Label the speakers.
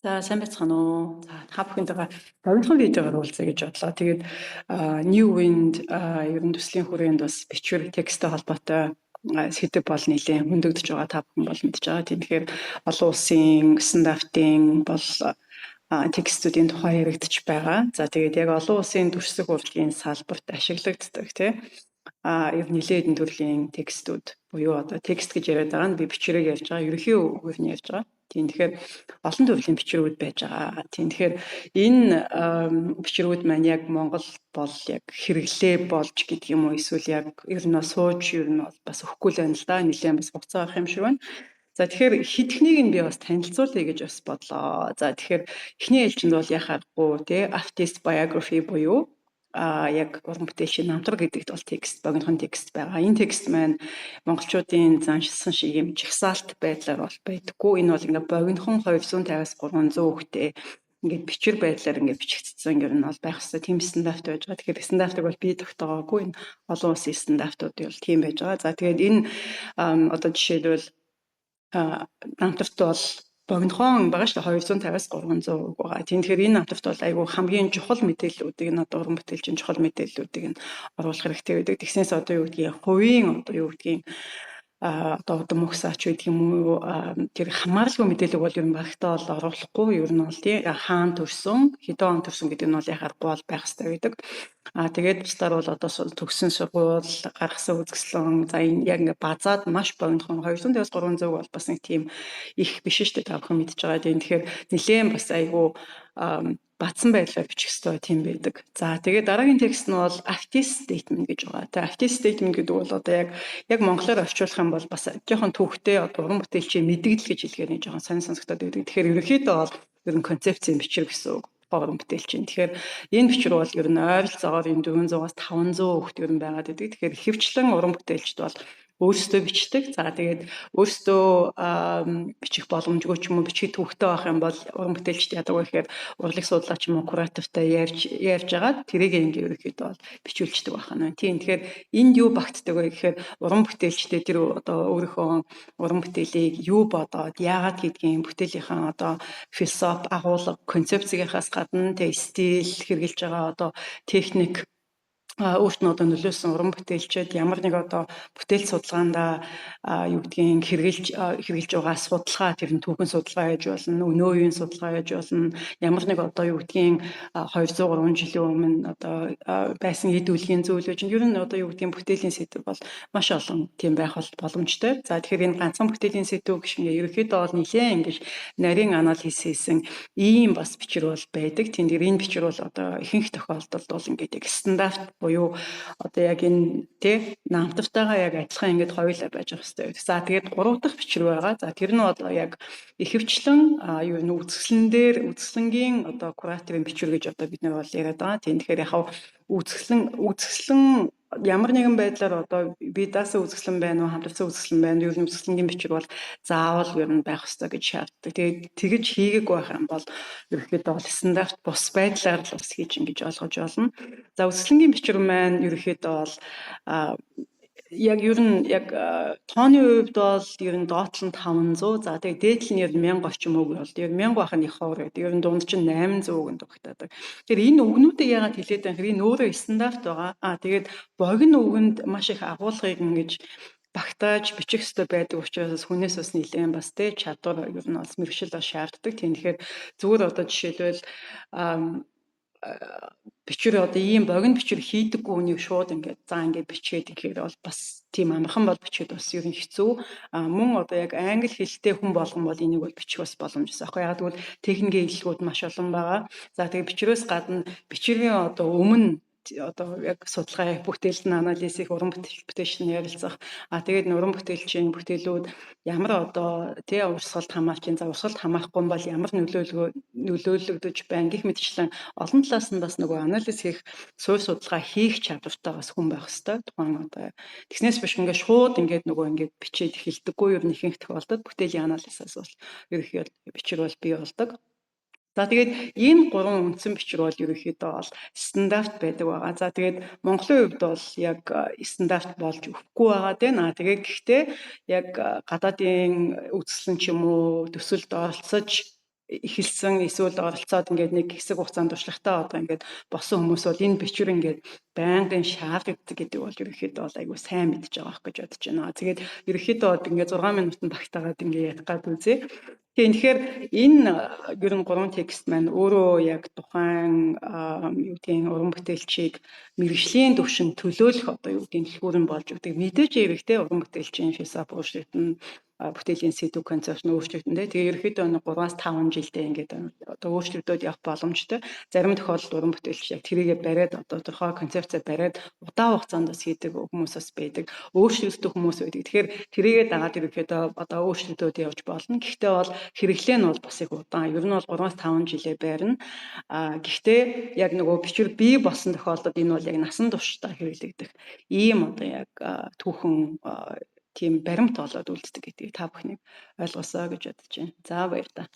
Speaker 1: За, сайн байцгаана уу? За, та бүхэнтэйгээ богинохон видеогоор уулзъя гэж бодлоо. Тэгээд New Wind ер нь төслийн хүрээнд бас бичвэр тексттэй холбоотой сэдэв бол нэлээн хөндөгдөж байгаа, та бүхэн бол мэдж байгаа. Тийм, тэгэхээр олон улсын стандартын бол текстүүдийн тухай яригдчих байгаа. За, тэгээд яг олон улсын дүрслэх урлагийн салбарт ашиглагддаг, тий, ер нь нэлээд хэдэн төрлийн текстүүд буюу одоо текст гэж яриад байгаа нь би бичвэрийг ярьж байгаа, ерөнхий үгээр нь ярьж байгаа. Тийм, тэгэхээр олон төрлийн бичвэрүүд байж байгаа. Тийм, тэгэхээр энэ бичвэрүүд маань яг Монгол бол яг хэрэглээ болж гэдэг юм уу, эсвэл яг ер нь сууж ер нь бол бас өгөхгүй л байна л да. Нэлээд бас хугацаа авах юм шиг байна. За, тэгэхээр хэдхнийг нь би бас танилцуулъя гэж бас бодлоо. За, тэгэхээр эхний ээлжинд бол яах аргагүй тий artist biography буюу яг уран бүтээлчийн намтраг гэдэгт бол текст, богинохон текст байгаа. Энэ текст маань монголчуудын заншилсан шиг юм жагсаалт байдлаар бол байдаггүй. Энэ бол ингээд богинохон 250-аас 300 үгтэй ингээд бичвэр байдлаар ингээд бичигдсэн юм нь бол байх хэрэгтэй. Тийм стандарт байж байгаа. Тэгэхээр стандартыг бол би тогтоогоогүй. Энэ олон улсын стандартууд бол тийм байж байгаа. За, тэгээд энэ одоо жишээлбэл намтарт бол богинохон байгаа шүү дээ, 250-аас 300 үг байгаа. Тийм, тэгэхээр энэ намтарт бол айгүй хамгийн чухал мэдээллүүдийг нь, одоо уран бүтээлчийн чухал мэдээллүүдийг нь оруулах хэрэгтэй байдаг. Тэгснээс одоо юу гэдгийг, хувийн одоо юу гэдгийг, одоо удам угсаач гэдэг юм уу, тэр хамааралгүй мэдээлэл бол ер нь багтаа бол оруулахгүй, ер нь бол тий хаан төрсөн, хэдэн он төрсөн гэдэг нь бол яг аргагүй бол байх хэрэгтэй байдаг. Тэгээд бусдаар бол одоо төгссөн сургууль, гаргасан үзэсгэлэн, за, энэ яг ингээ базаад маш богинохон 250-аас 300 бол бас нэг тийм их биш шүү дээ, та бүхэн мэдж байгаа. Тийм, тэгэхээр нэлээд бас айгүй базсан байдлаар бичих ёстой тийм байдаг. За, тэгээд дараагийн текст нь бол artist statement гэж байгаа. Тэгээд artist statement гэдэг бол одоо яг монголоор орчуулах юм бол бас жоохон түүхтэй, одоо уран бүтээлчийн мэдгдэл гэж хэлэхээр нэг жоохон сонин сонсогдоод байдаг. Тэгэхээр ерөнхийдөө бол ер нь концепцийн бичвэр гэсэн үг уран бүтээлч. Тэгэхээр энэ бичвэр бол ер нь ойролцоогоор энэ 400-аас 500 үгт ер нь байгаад байдаг. Тэгэхээр ихэвчлэн уран бүтээлчд бол өөрсдөө бичдэг. За, тэгээд өөрсдөө бичих боломжгүй ч юм уу, бичих түүхтэй байх юм бол уран бүтээлчд яадаг вэ гэхээр урлаг судлаач юм уу, куратортай ярьж агаад тэрийг ингээ ерөнхийдөө бол бичүүлчихдэг байх нь. Тийм, тэгэхээр энд юу багтдаг вэ гэхээр уран бүтээлчдээ тэр одоо өөрийнхөө уран бүтээлийг юу бодоод, яагаад гэдгийг, бүтээлийнхээ одоо философи, агуулга, концепцийнхаас гадна тэг стил хэрэгжилж байгаа, одоо техник, өөрт нь одоо нөлөөлсөн уран бүтээлчид, ямар нэг одоо бүтээл судалгаандаа юу гэдгийг хэрэгжилж байгаа судалгаа, тэр нь түүхэн судалгаа байж болно, өнөө үеийн судалгаа байж болно, ямар нэг одоо юу гэдгийг 200 3 жилийн өмнө одоо байсан эд үлгийн зүйл байж, ер нь одоо юу гэдгийг бүтээлийн сэдэв бол маш олон тийм байх бол боломжтой. За, тэгэхээр энэ ганцхан бүтээлийн сэдэв гэх шиг ерөнхийдөө бол нэлээд ингэж нарийн анализ хийсэн ийм бас бичвэр бол байдаг. Тийм, тэр энэ бичвэр бол одоо ихэнх тохиолдолд бол ингээд яг стандарт буюу одоо яг энэ тий намтартайгаа яг адилхан ингээд хоёулаа байж байгаа хэрэгтэй. За, тэгээд гурав дахь бичвэр байгаа. За, тэр нь одоо яг ихэвчлэн юу н үзэсгэлэн дээр, үзэсгэлэнгийн одоо кураторын бичвэр гэж одоо бид нар бол яриад байгаа. Тийм, тэгэхээр яг үзэсгэлэн ямар нэгэн байдлаар одоо бие даасан үзэсгэлэн байна уу, хамтарсан үзэсгэлэн байна уу, ер нь үзэсгэлэнгийн бичвэр бол заавал ер нь байх ёстой гэж шаарддаг. Тэгээд тэгэж хийгээгүй байх юм бол ерөнхийдөө бол стандарт бус байдлаар л бас хийж ингэж ойлгож болно. За, үзэсгэлэнгийн бичвэр маань ерөнхийдөө бол яг ер нь яг тооны хувьд бол ер нь доод тал нь 500, за, тэгээд дээд тал нь ер нь 1000 орчим үг бол ер нь 1000 байх нь их ховор гэдэг. Ер нь дунд чинь 800 үгэнд багтаадаг. Тэгэхээр энэ үгнүүдийг яагаад хэлээд байгаа юм? Энэ өөрөө стандарт байгаа. Тэгээд богино үгэнд маш их агуулгыг ингэж багтааж бичих ёстой байдаг учраас хүнээс бас нэлээд бас тэ чадвар, ер нь бас мэргэшил бас шаарддаг. Тийм, тэгэхээр зүгээр одоо жишээлбэл бичвэр, одоо ийм богино бичвэр хийдэггүй хүнийг шууд ингээд за ингээд бичгээд гэхээр бол бас тийм амархан бол бичээд бас ер нь хэцүү. Мөн одоо яг англи хэлтэй хүн болгон бол энийг бол бичих бас боломжтой байхгүй. Яг тэгвэл техникийн хэллэгүүд маш олон байгаа. За, тэгээ бичвэрээс гадна бичвэрийн одоо өмнө одоо яг судалгаа, бүтээлд нь анализ хийх, уран бүтээлч нь ярилцах. Тэгээд уран бүтээлчийн бүтээлүүд ямар одоо тий урсгалд хамаарч, за, урсгалд хамаарахгүй бол ямар нөлөөлөгдөж байна гэх мэтчлэн олон талаас нь бас нөгөө анализ хийх, суурь судалгаа хийх чадвартай бас хүн байх хэвээр. Тухайн одоо тэгснээс биш ингээд шууд ингээд нөгөө ингээд бичээд эхэлдэггүй, ер нь ихэнх тохиолдолд бүтээлийн анализаас бол ерөнхийдөө бичвэр бол бий болдог. За, тэгээд энэ гурван үндсэн бичвэр бол ерөнхийдөө бол стандарт байдаг байгаа. За, тэгээд Монголын хувьд бол яг стандарт болж өгөхгүй байгаа дээ. Тэгээд гэхдээ яг гадаадын үзэсгэлэн ч юм уу төсөлд оролцож эхэлсэн эсвэл оролцоод ингээд нэг хэсэг хугацаанд туршлагатай одоо ингээд болсон хүмүүс бол энэ бичвэр ингээд байнгын шаардлагатай гэдэг бол ерөнхийдөө бол айгүй сайн мэдж байгаа ах гэж бодож байна. Тэгээд ерөнхийдөө бол ингээд 6 минутанд багтаагаад ингээд ядах гад үзье. Тийм, тэгэхээр энэ ер нь гурван текст маань өөрөө яг тухайн юу гэдгийг уран бүтээлчийг мэргэжлийн түвшинд төлөөлөх одоо юу гэдгийг түлхүүр нь болж өгдөг. Мэдээж хэрэгтэй уран бүтээлчийн философи өөрчлөгдөн, бүтээлийн сэдэв, концепт нь өөрчлөгдөн тэ. Тэгээ ерөнхийдөө нэг 3-5 жилдээ ингээд одоо өөрчлөгдөд явах боломжтой. Зарим тохиолдолд уран бүтээлч яг тэрийгэ бариад, одоо тодорхой концепцээ бариад удаан хугацаанд бас хийдэг хүмүүс бас байдаг. Өөрчлөгдөх хүмүүс байдаг. Тэгэхээр тэрийгэ дагаад ерөнхийдөө одоо өөрчлөгдөд явж болно. Гэхдээ бол хэрэглээ нь бол бас их удаан. Ер нь бол 3-5 жилээ байрна. Гэхдээ яг нөгөө бичвэр бий болсон тохиолдолд энэ бол яг насан туршдаа хэрэглэгдэх ийм одоо яг түүхэн тийм баримт болоод үлддэг гэдгийг та бүхнийг ойлгосоо гэж бодож байна. За, баярлалаа.